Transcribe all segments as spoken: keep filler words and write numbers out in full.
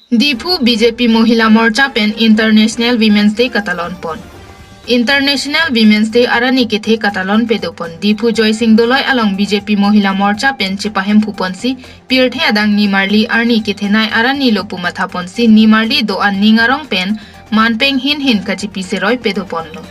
Diphu B J P Mohila Morcha pen International Women's Day katalon pon. International Women's Day arni kethe katalon pedo pon. Diphu Joysing Doloi along B J P Mohila Morcha pen chepahemphu ponsi, pirthe adang nimarli arni kethenei arni lo pu matha ponsi, nimarli do-an ning arong pen manpeng hin hin kachipi seroi pedo ponlo.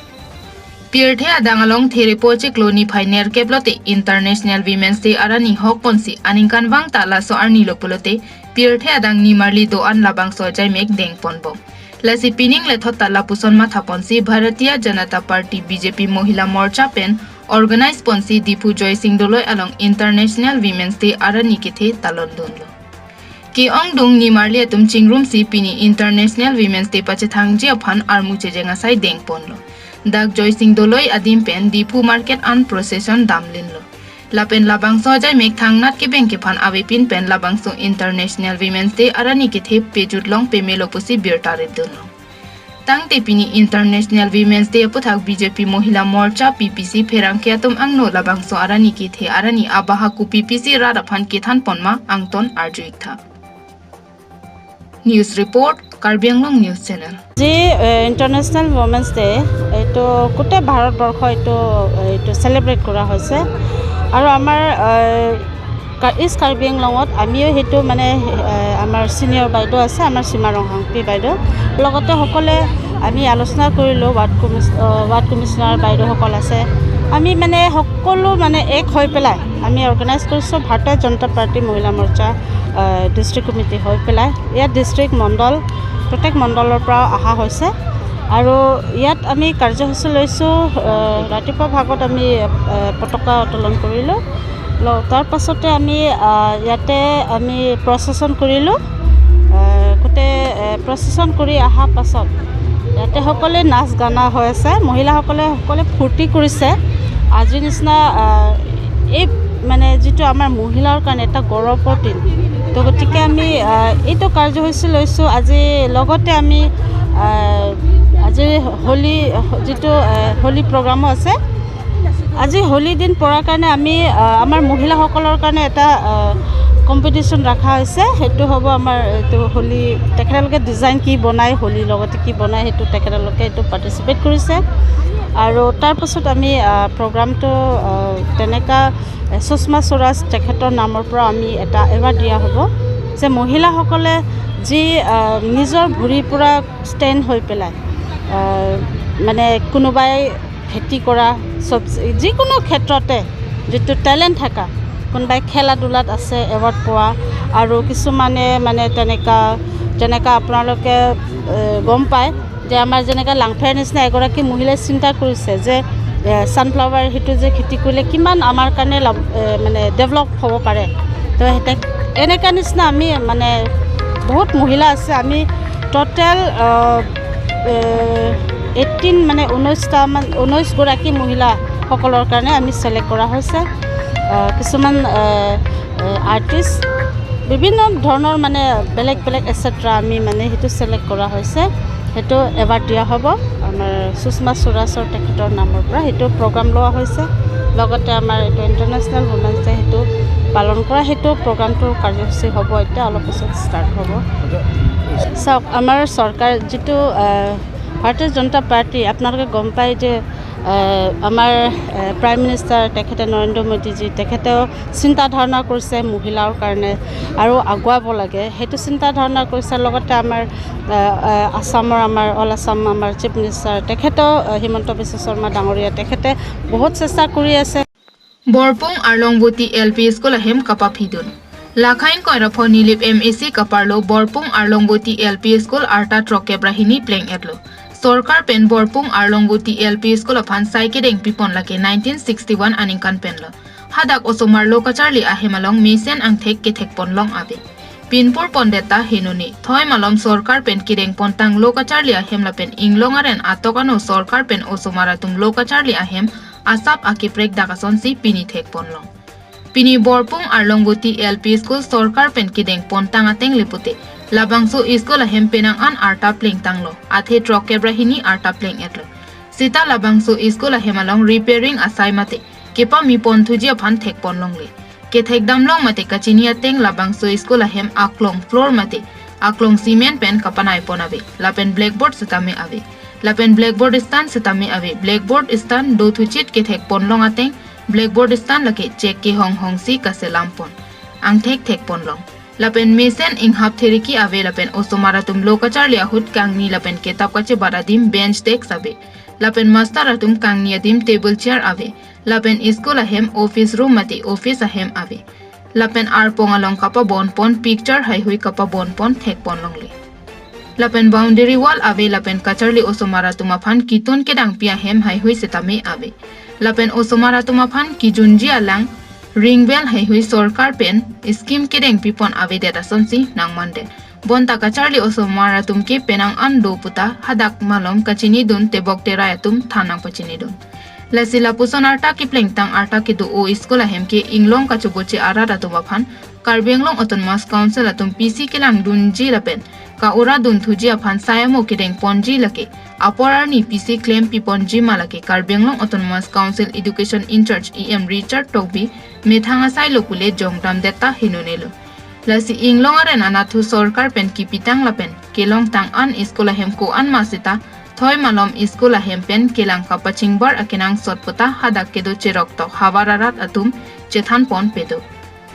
Pirthe adang along therepo chiklo niphai nerkep lote International Women's Day arni hok ponsi, aningkanvang ta laso arni lo pulote pirthe adang nimarli do-an labangso ajaimek deng ponbom. Lasi pining lethot ta lapuson matha ponsi Bharatiya Janata Party B J P Mohila Morcha pen organize ponsi Diphu Joysing Doloi along International Women's Day arni kethe talon dunlo. Ke-ongdung nimarli atum chingrumsi pini International Women's Day pachethangji aphan armu chejeng asai deng ponlo. Dak Joysing Doloi adim pen Diphu Market an procession damlinlo. Lapen labangso ajaimek thangnat kebeng kephan avepin pen labangso International Women's Day arni kethe pejut long pemelo pusi birta rip dunlo. Tangte pini International Women's Day aputhak B J P Mohila Morcha P P C pherangke atum angno labangso arni kethe arni abaha kopi pisi rat aphan kethan ponma angton arju iktha. News report, Karbi Anglong News Channel. আজি international women's day, এইটো গোটেই ভাৰতবৰ্ষ এইটো, এইটো চেলিব্ৰেট কৰা হৈছে। আৰু আমাৰ, আহ, কা- ইষ্ট কাৰ্বি আংলঙত আমিও সেইটো মানে, আহ, আমাৰ ছিনিয়ৰ বাইদেউ আছে, আমাৰ সীমা ৰংহাংপী বাইদেউ, লগতে সকলোৱে আমি আলোচনা কৰিলোঁ, ৱাৰ্ড কমিছ-, আহ, ৱাৰ্ড কমিছনাৰ বাইদেউসকল আছে, আমি মানে সকলো মানে এক হৈ পেলাই আমি অৰ্গেনাইজ কৰিছোঁ ভাৰতীয় জনতা পাৰ্টি মহিলা মৰ্চা, আহ, ডিষ্ট্ৰিক্ট কমিটি হৈ পেলাই। ইয়াত ডিষ্ট্ৰিক্ট মণ্ডল, প্ৰত্যেক মণ্ডলৰ পৰা অহা হৈছে। আৰু ইয়াত আমি কাৰ্যসূচী লৈছোঁ, আহ, ৰাতিপুৱা ভাগত আমি, আহ, পতাকা উত্তোলন কৰিলোঁ। ল-, তাৰ পাছতে আমি, আহ, ইয়াতে আমি প্ৰচেছন কৰিলোঁ। আহ, গোটেই, আহ, প্ৰচেছন কৰি অহা পাছত ইয়াতে সকলোৱে নাচ গানা হৈ আছে, মহিলাসকলে সকলোৱে ফূৰ্তি কৰিছে। আজিৰ নিচিনা, আহ, এই মানে যিটো আমাৰ মহিলাৰ কাৰণে এটা গৌৰৱৰ দিন, তো গতিকে আমি, আহ, এইটো কাৰ্যসূচী লৈছোঁ। আজি লগতে আমি, আহ, আজি হোলী, যিটো, আহ, হোলী প্ৰগ্ৰামো আছে। আজি হোলী দিন পৰাৰ কাৰণে আমি, আহ, আমাৰ মহিলাসকলৰ কাৰণে এটা, আহ, কম্পিটিশ্যন ৰখা হৈছে। সেইটো হ'ব আমাৰ এইটো হোলী, তেখেতলোকে ডিজাইন কি বনায়, হোলীৰ লগতে কি বনায়, সেইটো তেখেতলোকে এইটো পাৰ্টিচিপেট কৰিছে। আৰু তাৰ পাছত আমি, আহ, প্ৰগ্ৰামটো, আহ, তেনেকা, এ, সুষমা স্বৰাজ তেখেতৰ নামৰ পৰা আমি এটা এৱাৰ্ড দিয়া হ'ব যে মহিলাসকলে যি, আহ, নিজৰ ভৰিৰ পৰা ষ্টেণ্ড হৈ পেলাই, আহ, মানে কোনোবাই খেতি কৰা, চব্জি, যিকোনো ক্ষেত্ৰতে যিটো টেলেণ্ট থকা, কোনোবাই খেলা ধূলাত আছে এৱাৰ্ড পোৱা, আৰু কিছুমানে মানে তেনেকা, যেনেকা আপোনালোকে, এ, গম পায় যে আমাৰ যেনেকা লাংফেৰ নিচিনা এগৰাকী মহিলাই চিন্তা কৰিছে যে, এ, ছানফ্লাৱাৰ সেইটো যে খেতি কৰিলে কিমান আমাৰ কাৰণে লাভ, এ, মানে ডেভেলপ হ'ব পাৰে। তো সেই তে-, এনেকা নিচিনা আমি মানে বহুত মহিলা আছে, আমি টোটেল, আহ, এ, এইটিন মানে ঊনৈশটা মান, ঊনৈশগৰাকী মহিলাসকলৰ কাৰণে আমি ছিলেক্ট কৰা হৈছে। আহ, কিছুমান, আহ, আহ, আৰ্টিষ্ট, বিভিন্ন ধৰণৰ মানে বেলেগ বেলেগ এটচেট্ৰা আমি মানে সেইটো ছিলেক্ট কৰা হৈছে। সেইটো এৱাৰ্ড দিয়া হ'ব আমাৰ সুষমা স্বৰাজৰ তেখেতৰ নামৰ পৰা, সেইটো প্ৰগ্ৰাম লোৱা হৈছে। লগতে আমাৰ এইটো ইণ্টাৰনেশ্যনেল ৱমেন্স ডে সেইটো পালন কৰা, সেইটো প্ৰগ্ৰামটোৰ কাৰ্যসূচী হ'ব, এতিয়া অলপ পিছত ষ্টাৰ্ট হ'ব। চাওক, আমাৰ চৰকাৰ যিটো, আহ, ভাৰতীয় জনতা পাৰ্টি, আপোনালোকে গম পায় যে, আহ, আমাৰ, আহ, প্ৰাইম মিনিষ্টাৰ তেখেতে নৰেন্দ্ৰ মোদীজী, তেখেতেও চিন্তা ধাৰণা কৰিছে মহিলাৰ কাৰণে আৰু আগুৱাব লাগে, সেইটো চিন্তা ধাৰণা কৰিছে। লগতে আমাৰ, আহ, আহ, আছামৰ আমাৰ, অল আছাম আমাৰ চিফ মিনিষ্টাৰ তেখেতেও, আহ, হিমন্ত বিশ্ব শৰ্মা ডাঙৰীয়া তেখেতে বহুত চেষ্টা কৰি আছে। বৰপুং আৰলংবতী L P school ahem kapaphidun. Lakhain koirapho Nilip M A C kaparlo Borpung Arlongvoti L P School arta throkkep ra hini pleng-etlo. Sorkar pen Borpung Arlongvoti L P School aphan sai kedeng pipon lake nineteen sixty-one aningkan penlo. Hadak osomar lo kacharli ahem along mesen angthek kethek ponlong ave. Pinpur pondet ta henone, thoi malom sorkar pen kedeng pontang lo kacharli ahem lapen inglong aren atok ano sorkar pen osomar atum lo kacharli ahem asap akeprek dak asonsi pini thek ponlong. Pini Borpung Arlongvoti L P School sorkar pen kedeng pontang ateng le pute, labangso school ahem penang an arta plengtanglo, athe throkkep ra hini arta pleng-etlo. Sita labangso school ahem along repairing asai mate kepami ponthuji aphan thek ponlongle. Kethek damlong mate kachini ateng labangso school ahem aklong floor mate aklong cement pen kapanai pon ave, lapen blackboard sitame ave, lapen blackboard stand sitame ave. Blackboard stand do thuchit kethek pon long ateng, blackboard stand lake chek kehong hong si kaselam pon, angthek thek pon long. Lapen mesen inghap theriki ave, lapen osomar atum lo kacharli ahut kangni lapen kitap kachebat adim bench desk ave, lapen master atum kangni adim table chair ave, lapen school ahem office room mate office ahem ave. Lapen arpong along kapabon pon picture haihui kapabon pon thek pon longle. Lapen boundary wall ave, lapen kacharli osomar atum aphan kitun kedangpi ahem haihui sitame ave. Lapen osomar atum aphan kijunji alang ring bell haihui sorkar pen scheme kedengpi pon avedet asonsi nangmandet. Bonta kacharli osomar atum ke penang an do puta hadak malom kachinidun tebok terai atum than nangpachinidun. Lasi lapuson arta keplengtang arta kedo-o school ahem ke inglong kachoboche arat atum aphan Karbi Anglong Autonomous Council atum P C kelangdunji lapen ka-ora dunthuji aphan sai amo kedeng ponji lake apor arni P C klempi ponji ma lake Karbi Anglong Autonomous Council Education in-charge E M Richard Tokbi methang asai lo pule jongdamdet ta hinunelo. Lasi inglong aren anatthu sorkar pen kipitang lapen kelongtang an school ahem ko-an ma seta thoi malom school ahem pen kelang kapachingbar akenangsot puta hadak kedo cherok tok havar arat atum chethan pon pedo.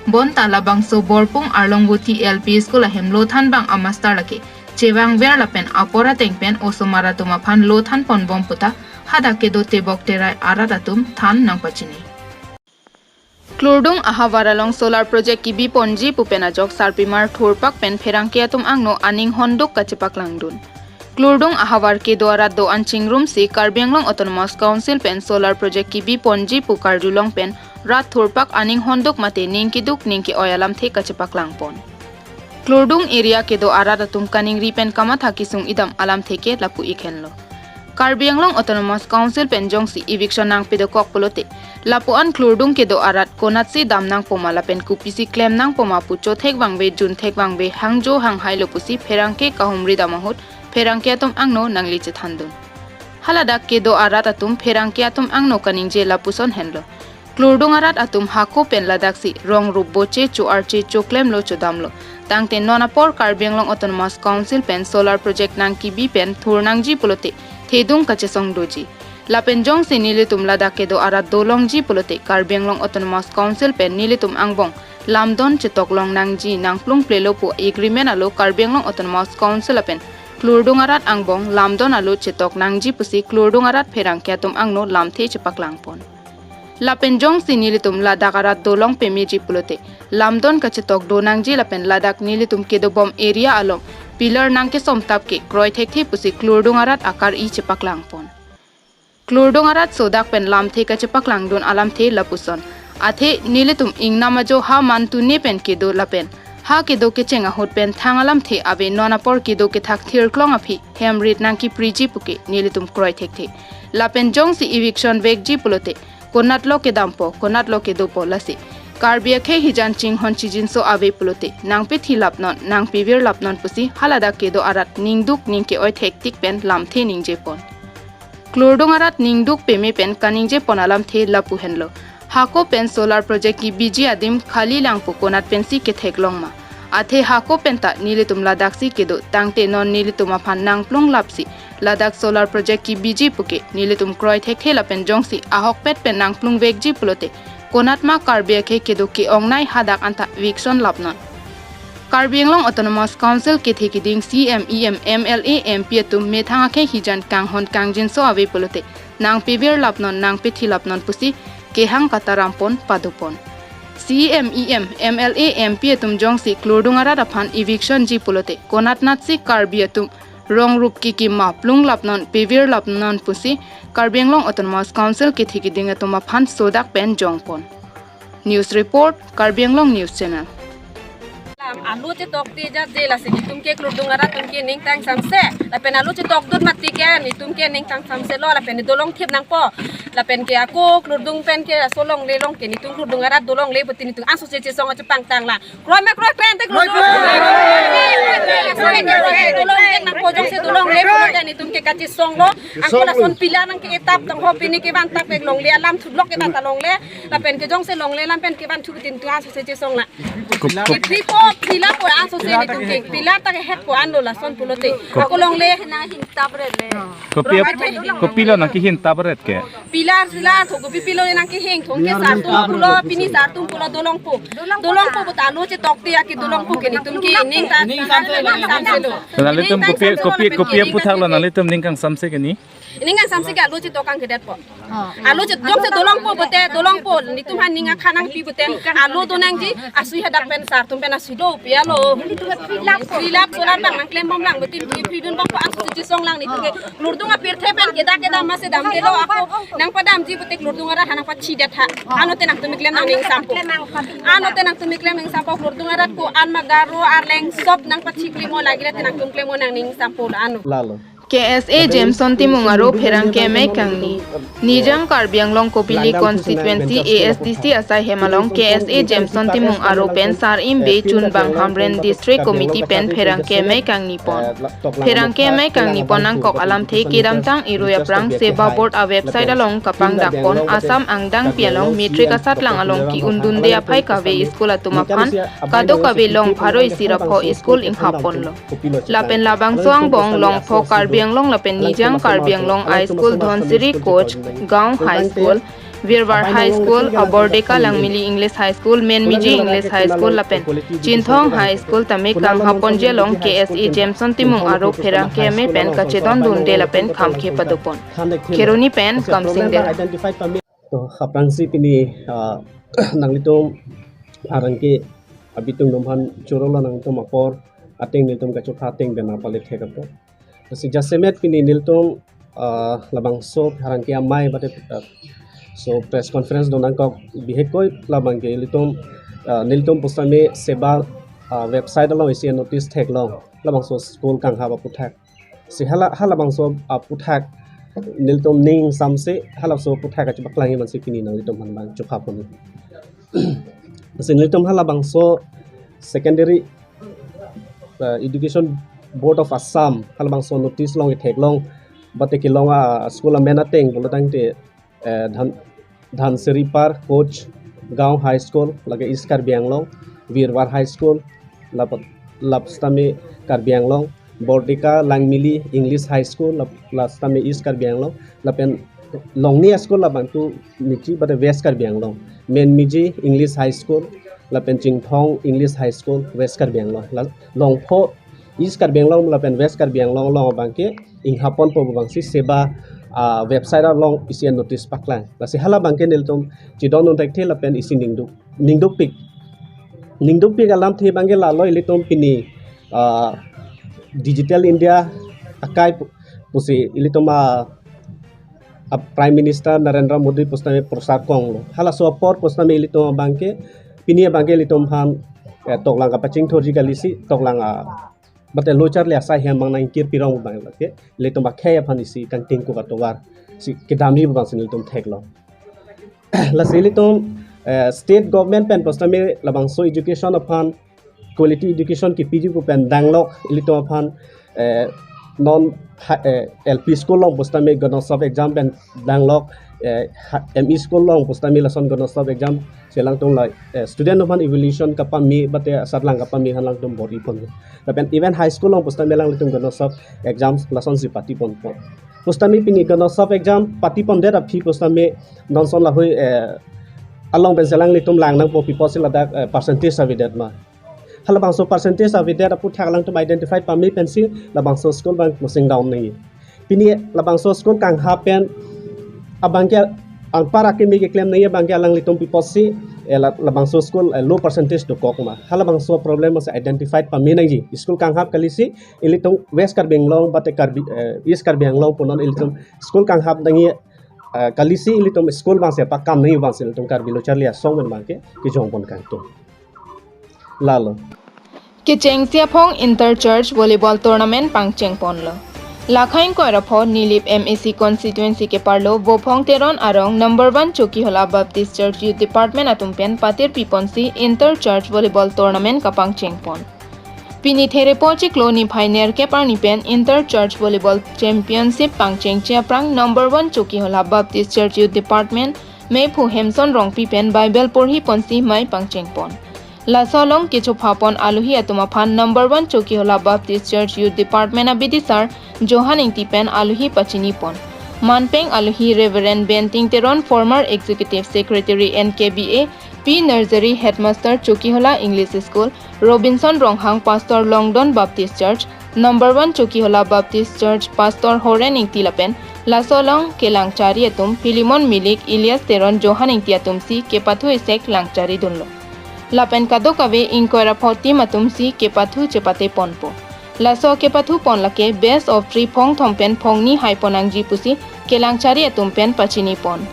Bonta labangso Borpung Arlongguthi L P school ahem lo thanbang amaster lake chevangver lapen apor ateng pen osomar atum aphan lo than pon bom puta hadak kedo tebok terai arat atum than nangpachini. Klurdung ahavar along solar project kebi ponji pu pen ajok sarpimar thurpak pen pherangke atum angno aning honduk kachepaklangdun. Klurdung ahavar kedo arat do-an chingrumsi Karbi Anglong Autonomous Council pen solar project kebi ponji pu karjulong pen rat thurpak aning honduk mate ning keduk ning ke-oi alamthe kachepaklang pon. Klurdung area kedo arat atum kaningri pen kamatha kesung idam alamthe ke lapu ik henlo. Karbi Anglong Autonomous Council pen jongsi eviction nangpedokok pulote, lapu-an Klurdung kedo arat konatsi dam nangpo ma lapen kopisi klem nangpo ma pu chothek vangve junthek vangve hangjo hanghai lo pusi pherangke kahumri dam ahut pherangke atum angno nangli chethandun. Haladak kedo arat atum pherangke atum angno kaningje lapuson henlo. Klurdung arat atum hako pen ladaksi rong rup boche cho-arche choklemlo chodamlo. Tangte non apor Karbi Anglong Autonomous Council pen solar project nangkebi pen thur nangji pulote thedung kachesong doji. Lapen jongsi nelitum ladak kedo arat dolongji pulote Karbi Anglong Autonomous Council pen nelitum angbong lamdon chetok long nangji nangplung plelo pu agreement alo Karbi Anglong Autonomous Council lapen Klurdung arat angbong lamdon alo chetok nangji pusi Klurdung arat pherangke atum angno lamthe chepaklang pon. Lapen jongsi nelitum ladak arat dolong pemeji pulote lamdon kachetok do nangji lapen ladak nelitum kedobom area along pillar nangkesom tap ke kroi thekthe pusi Klurdung arat akar-i chepaklang pon. Klurdung arat sodak pen lamthe kachepaklangdun alamthe lapuson. Athe nelitum ingnam ajo ha mantune pen kedo lapen ha kedo kecheng ahut pen thang alamthe ave non apor kedo kethak thirklong aphi hem rit nangkepriji puke nelitum kroi thekthe. Lapen jongsi eviction vekji pulote konatlo kedampo, konatlo kedopo lasi Karbi akhei hijan chinghon chijinso ave pulote nangpethi lapnon, nangpevir lapnon pusi haladak kedo arat ningduk ning ke-oi thektik pen lamthe ningje pon. Klurdung arat ningduk peme pen kaningje pon alamthe lapu henlo. Hako pen solar project kebiji adim khali lang pu konat pensi ketheklong ma. Athe hako pen ta nelitum ladaksi kedo tangte non nelitum aphan nangplung lapsi ladak solar project kebiji puke nelitum kroi thekthe lapen jongsi ahokpet pen nangplung vekji pulote konat ma Karbi akhei kedo ke-ongnei hadak anta eviction lapnon. Karbi Anglong Autonomous Council kethe keding C E M, E M, M L A, M P atum methang akhei hijan kanghon kangjinso ave pulote nangpevir lapnon, nangpethi lapnon pusi kehang kataram pon padopon. C E M, E M, M L A, M P atum jongsi Klurdung arat aphan eviction ji pulote konatnatsi Karbi atum rong rup kikima plung lapnon, pevir lapnon pusi Karbi Anglong Autonomous Council kethe keding atum aphan sodak pen jongpon. News report, Karbi Anglong News Channel. Lam alo chetok te jat je lasi netum ke Klurdung arat atum ke ning tang samse Lapen alo chetokdun mati ke netum ke ning kangsamse lo, lapen ne dolong thip nangpo. Lapen ke ako klurdung pen ke aso longle along ke netum klurdung arat dolongle putin netum ansose chesong achepangtang la. Kroi ma kroi, kroi ante kroi. Kroi, kroi. Kroi, kroi. Dolong ke nangpo, jongsi dolongle pulote netum ke kachesong lo. Angko lason pillar nangke-etap tangho, pini kevan tak pek longle alam thublok kevan ta longle. Lapen ke jongsi longle alam pen kevan thu putin netum ansose chesong la. Ko, ko, Kepri po, pillar po ansose netum ke. Pillar ta kehet po anlo lason pulote. Ko, Ako longle. Kopi, kopi lo nangkehing tapret ke? Pillar, pillar, tho kopi pilo nangkehing, thong ke sartum pulo, pini sartum pulo dolongpo. Dolongpo puta alo chetokte ake dolongpo ke netum ke ning ta, ning samse lo. Nanglitum kopi, kopi, kopi aphuthak lo nanglitum ning kangsamse ke ni? Ning kangsamse ke alo chetok kangkedetpo. Alo chet, jongsi dolongpo pute, dolongpo, netum aphan ning akha nangpi pute, alo donangji, asui hadak pen sartum pen asui do, pi alo. Pillar solar bang nangklembom lang, betim kepri dunbompo, ansose chesong lang netum ke. Klurdung apirthe pen keda keda masi damdelo ako nangpadamji pute klurdung arat aphan nangpachidet ha. Ano te nangtum keklem nang ning sampo. Ano te nangtum keklem ning sampo, klurdung arat ko-an ma Garo Arleng sop nangpachiklem o, lagile te nangtum klem o nang ning sampo la ano. Lalo. K S A Jameson Timung aro pherangke amei kangni. Nijang Karbi Anglong Kopili constituency A S D C asai hem along K S A Jameson Timung aro pen sar-im bey chunbang Hamren District Committee pen pherangke amei kangni pon. Pherangke amei kangni pon nangkok alamthe kedamtang irui aphrang Seva Board a website along kapangdak pon Assam angdangpi along matric asatlang along ki-undunde aphai kave school atum aphan kadokave long pharo isi ra pho school inghap ponlo. Lapen labangso angbong long pho Karbi Anglong lapen Nijang Karbi Anglong a school Dhansiri Koch Gaon High School, Virvar High School, Abordeka Langmili English High School, Menmiji English High School lapen Chinthong High School tame kanghap ponji along K S A Jameson Timung aro pherangke amei pen kachedondunde lapen khamkhe padopon. Kheroni pen Kamsing Dera. To, aphrangsi pini, ah, nanglitum pherangke abitung atum aphan choro lo, nangtum apor ateng nelitum kachokha ateng bena pale thek apot. Lasi jasemet pini nelitum, ah, labangso pherangke amei bate, ah, so press conference do nangkok bihek koi labang ke nelitum, ah, nelitum pusitame Seva, ah, website along isi notice theklong labangso school kanghap aphuthak. Si hala, halabangso aphuthak nelitum ning samse, halabangso aphuthak achu paklang iman si pini nanglitum aphan bang chokha pon. Si nelitum halabangso Secondary, uh, Education Board of Assam halabangso notice along itheklong, bate kelong a school amen ateng pulo tangte, eh, Dhan-, Dhansiri Par Koch Gaon High School, lake East Karbi Anglong, Virvar High School, lap-, lapstame Karbi Anglong, Bordeka Langmili English High School, lap-, lapstame East Karbi Anglong, lapen longni a school labangtu niji bate West Karbi Anglong, Menmiji English High School, lapen Chinthong English High School, West Karbi Anglong. La, long pho East Karbi Anglong lapen West Karbi Anglong along abangke inghap ponpo abangsi Seva, ah, website along isi notice paklang. Lasi halabangke nelitum chedondun thekthe lapen isi ningduk, ningdukpik. Ningdukpik alamthe abangke lalo ilitum pini, ah, Digital India akai pu-, pusi ilitum a, a Prime Minister Narendra Modi pusitame prochar konglo. Halaso apor pusitame ilitum abangke, pini abangke ilitum aphan, eh, toklang kapachingthurji kalisi, toklang a, bate lo charli asai hem abang nangkirpi rong abang lake, ilitum akhei aphan isi kangtingkuk atovar si kedamji abang si nelitum theklong. Lasi ilitum, eh, state government pen pusitame labangso education aphan, quality education kipiji pu pen danglok ilitum aphan, eh, non ha-, eh, L P school along pusitame Ganotsav exam pen danglok, eh, ha-, M E school along pusitame lason Ganotsav exam si alangtum la, eh, student aphan evaluation kapame bate asatlang kapame aphan alangtum bor-i pon. Lapen even high school along pusitame alanglitum Ganotsav exam lasonsi pati ponpo. Pusitame pini Ganotsav exam pati pondet aphi pusitame nonson lahei, eh, along pensi alanglitum lang nangpo pi apotsi ladak, eh, percentage avedet ma. Halabangso percentage avedet aphuthak alangtum identify pame pensi labangso school abang closing down nangji. Pini labangso school kanghap pen abangke anpar akimi keklem nangji abangke alanglitum pi apotsi, eh, la-, labangso school, eh, low percentage dokok ma. Halabangso problem abangsi identify pame nangji. School kanghap kalisi ilitum West Karbi Anglong bate Karbi, eh, East Karbi Anglong punon ilitum school kanghap nangji, eh, kalisi ilitum school abangsi pakam nangji abangsi ilitum Karbi lo charli asong pen abangke kejong pon kangtung. Lalo. Kechengsi aphong inter church volleyball tournament pangcheng ponlo. Lakhai ingkoi ra pho Nilip M A C constituency keparlo Vophong Teron arong number one Chokihola Baptist Church Youth Department atum pen patirpi ponsi inter church volleyball tournament kapangcheng pon. Pini Therepo chiklo niphai nerkep arni pen inter church volleyball championship pangchengche aphrang number one Chokihola Baptist Church Youth Department mephu Hemson Rongpi pen Bible porhi ponsi mei pangcheng pon. Laso along kechopha pon alohi atum aphan number one Chokihola Baptist Church Youth Department abidisar Johan Ingti pen alohi pachini pon. Manpeng alohi Reverend Benting Teron, former Executive Secretary N K B A, P Nursery Headmaster Chokihola English School, Robinson Ronghang, Pastor Longdon Baptist Church, number one Chokihola Baptist Church, Pastor Horen Ingti lapen laso along kelangchari atum Philemon Milik, Elias Teron, Johan Ingti atumsi kepathu esek langchari dunlo. Lapen kadokave ingkoi ra pho team atumsi kepathu chepate ponpo. Laso kepathu pon lake best of three phongthom pen phongni hai pon nangji pusi kelangchari atum pen pachini pon.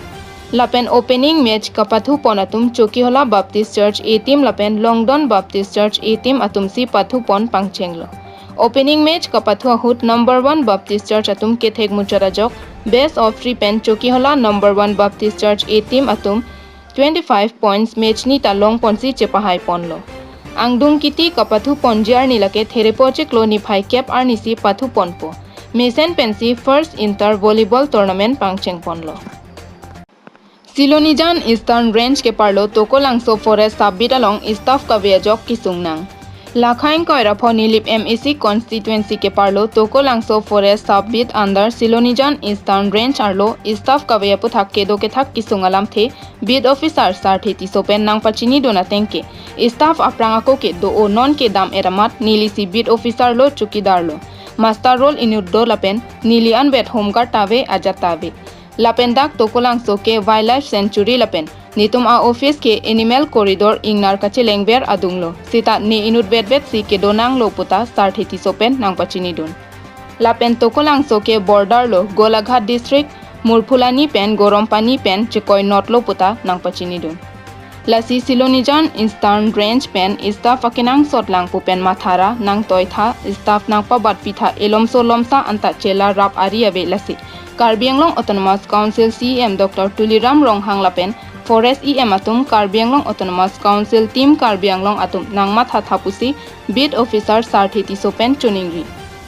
Lapen opening match kapathu pon atum Chokihola Baptist Church A team lapen Longdon Baptist Church A team atumsi pathu pon pangchenglo. Opening match kapathu ahut number one Baptist Church atum kethek muchot ajok best of three pen Chokihola number one Baptist Church A team atum twenty-five points match ni ta long ponsi chepahai ponlo. Angdung kiti kapathu ponji arni lake Therepo chiklo niphai kep arnisi pathu ponpo. Mesen pensi first inter volleyball tournament pangcheng ponlo. Silonijan Eastern Range keparlo Tokolangso Forest Sub-Beat along staff kave ajok kesung nang. Lakhai ingkoi ra pho Nilip M A C constituency keparlo Tokolangso Forest Sub-Beat under Silonijan Eastern Range arlo staff kave aputhak kedo kethak kesung alamthe beat officer Sarthe Tisso pen nangpachini dun ateng ke staff aphrang ako ke do-o, non kedam eramat nelisi beat officer lo, chowkidar lo, master roll inut do lapen neli anvet home guard ta ave, ajat ta ave. Lapen dak Tokolangso ke wildlife sanctuary lapen netum a-office ke animal corridor ingnar kachelengver adunglo. Seta ne inut vetvetsi kedo nanglo puta Sarthe Tisso pen nangpachini dun. Lapen Tokolangso ke border lo Golaghat district, Murphulani pen Gorompani pen chekoi notlo puta nangpachini dun. Lasi Silonijan Eastern Range pen staff akenangsot lang pu pen mathara nangtoitha, staff nangpabatpitha, elomso lomsa anta chela rap ari ave lasi Karbi Anglong Autonomous Council C E M Doctor Tuliram Ronghang lapen Forest E M atum Karbi Anglong Autonomous Council Team Karbi Anglong atum nangmathatha pusi beat officer Sarthe Tisso pen choningri.